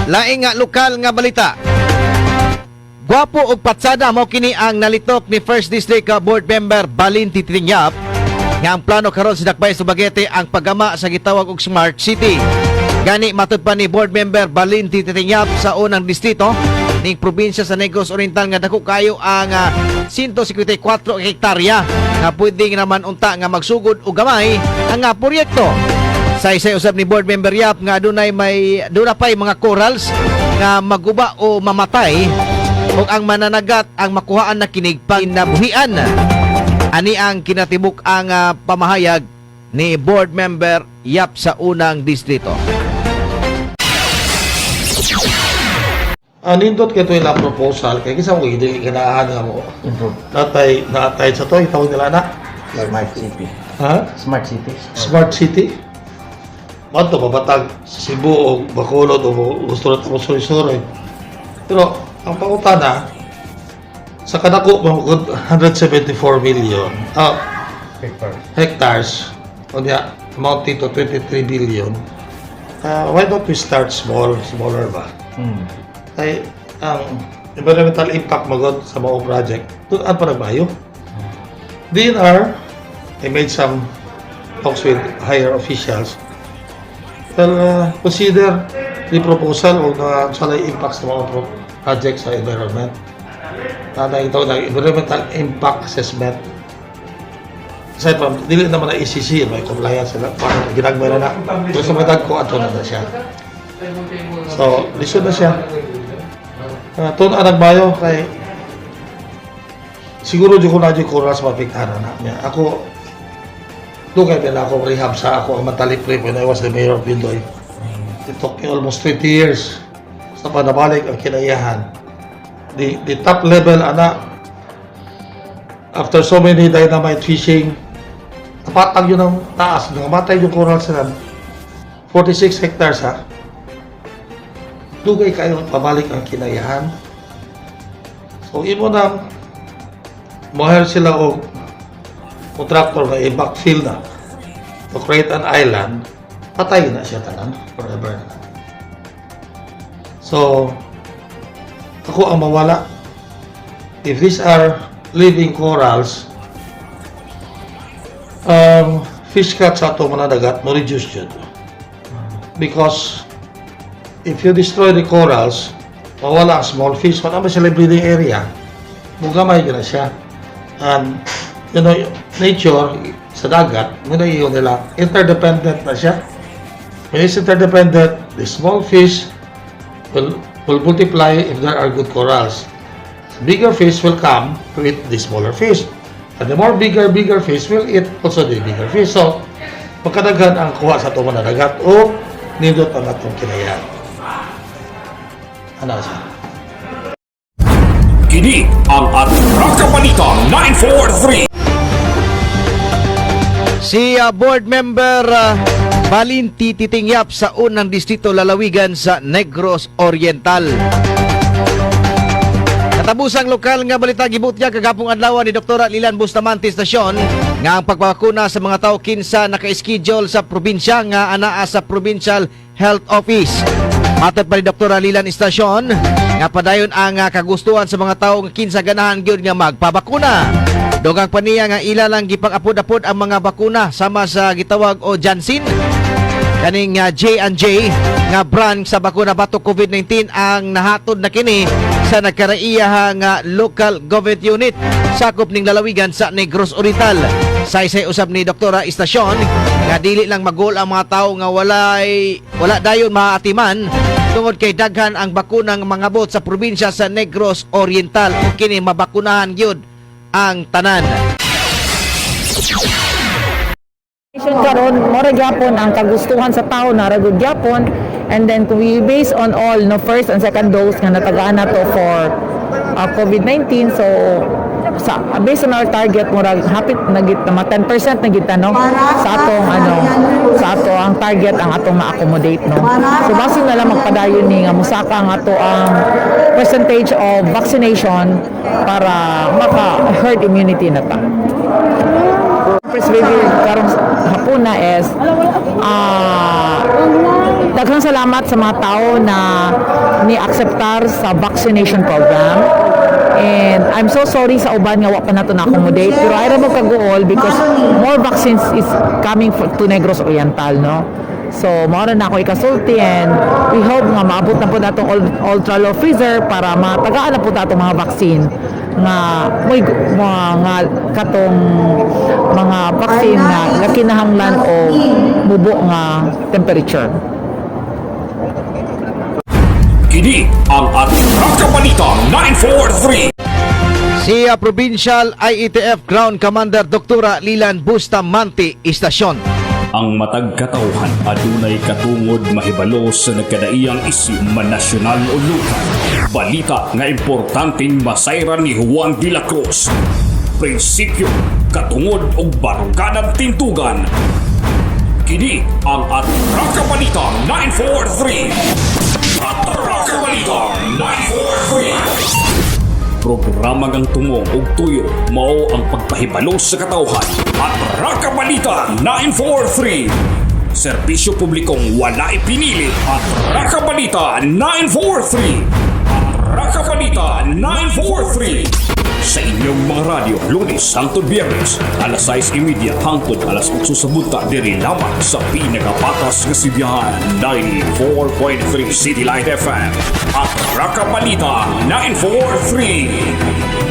Laing nga lokal nga balita. Gwapo og patsada, mao kini ang nalitok ni First District Board Member Balin Titing Yap nga ang plano karon sa Dakbayan sa Dumaguete ang paggama sa gitawag og Smart City. Gani matud pa ni Board Member Balin Titing Yap sa unang distrito ning probinsya sa Negros Oriental nga dako kayo ang 154 hektarya nga pwede naman unta nga magsugod og gamay ang proyekto. Saysay usab ni Board Member Yap nga adunay may duna pay mga corals nga maguba o mamatay ug ang mananagat ang makuhaan na kinig panginabuhian. Ani ang kinatibuk ang pamahayag ni Board Member Yap sa unang distrito. Ang nindot kay ito ilang proposal, kay kinsa mo dili ganahan nga mo. Improve. Natay natay sa to itawag nila na. Smart City. Ha? Smart City. Smart City. Madto pabatag sa Cebu o Bacolod o gusto na mo suroy. Pero ang pangutana sa kadako mo good 174 million Hectare. Hectares unya amounting to 23 billion. Why don't we start small, smaller ba? Kay ang environmental impact magod sa mga project doon ang parang. DENR, I made some talks with higher officials, well, consider the proposal o na sa impact sa mga project sa environment na ito na environmental impact assessment. Aside from dili naman na ECC, may compliance sila, parang ginagmay na na pero sa mga dagko ato na na siya, so lisod na siya. Tun nagbayo kay siguro jud ko na jud coral maapektahan na niya. Ako dugay pa na ako rehab sa ako ang Mantalip Reef when I was the mayor of Bindoy. It took me almost 20 years sa panabalik ang kinaiyahan. The top level ana, after so many dynamite fishing, napatag yun ang taas, namatay yung coral sa 46 hectares ha. Dugay kayo pabalik ang kinaiyahan. So imo nang mo-hire sila og contractor na i-backfill na to create an island, patay na siya tanan forever na. So ako ang mawala. If these are living corals, fish catch sa ato manadagat mo reduce jud. Because if you destroy the corals, mawala ang small fish. Wala ba sila breeding area? Mugamay na siya. And, nature, sa dagat, muna yun nila, interdependent na siya. When it's interdependent, the small fish will multiply if there are good corals. Bigger fish will come to eat the smaller fish. And the more bigger, bigger fish will eat also the bigger fish. So, magkadaghan ang kuha sa atong manadagat o nindot ang atong kinayan. Ano siya? Kini ang Atraka Balita 943. Si board member Balinti Titingyap sa unang distrito, lalawigan sa Negros Oriental. Katabusang lokal nga balita, gibutyag kagahapong adlaw ni Dr. Lilan Bustamante Stasyon nga ang pagpabakuna sa mga tao kinsa naka-schedule sa probinsya nga anaa sa Provincial Health Office. Matod pa ni Dr. Lilan Istasyon nga padayon ang kagustuhan sa mga tao nga kinsa ganahan gyud nga magpabakuna. Dugang pa niya nga ila lang gipang-apod-apod ang mga bakuna sama sa gitawag o Janssen, kaning J&J nga brand sa bakuna batok COVID-19 ang nahatod na kini sa nagkaraiyaha nga local government unit sakop ning lalawigan sa Negros Oriental. Saysay usab ni Doktora Istasyon nga dili lang magul ang mga tao nga wala dayon maatiman tungod kay daghan ang bakunang mangabot sa probinsya sa Negros Oriental ug kini mabakunahan gyud ang tanan. Karon mora gyapon ang kagustuhan sa tao na ra gud gyapon, and then kung we base on all no first and second dose nga natagaan na to for COVID-19, so sa based on our target, murag hapit na git na 10% na gid ta, no, sa atong ano, sa ato ang target ang atong ma-accommodate, no. So basin na lang magpadayon ni nga musaka ang ato ang percentage of vaccination para maka herd immunity na ta. Press review karong hapuna is daghang Daghang salamat sa mga tao na ni-akseptar sa vaccination program. And I'm so sorry sa uban nga wa pa nato na-accommodate, pero ay ra mo kaguol because more vaccines is coming to Negros Oriental, no? So mao ra na ako ikasulti and we hope nga maabot na po natong ultra low freezer para matagaan na po natong mga vaccine nga moy mga nga katong mga vaccine nga nakinahanglan o mubo nga temperature. Kini ang Atraka Balita 943. Si Provincial IATF Ground Commander Dr. Lilan Bustamante Istasyon. Ang matag katawhan adunay katungod mahibalo sa nagkadaiyang isyu man nasyonal o lokal. Balita nga importanteng masayran ni Juan de la Cruz. Prinsipyo, katungod ug baruganan tindugan. Kini ang Atraka Balita 943. Atraka Balita 943. Programa ngang tungo ug tuyo mao ang pagpahibalo sa katawhan. Atraka Balita 943. Serbisyo publikong walay pinili. Atraka Balita 943. Atraka Balita 943. Sa inyong mga radyo, Lunes hangtod Biyernes, alas 6:30 hangtod alas 8 sa buntag, diri lamang sa pinakapatas nga sibihan, 94.3 City Light FM. Atraka Balita 943.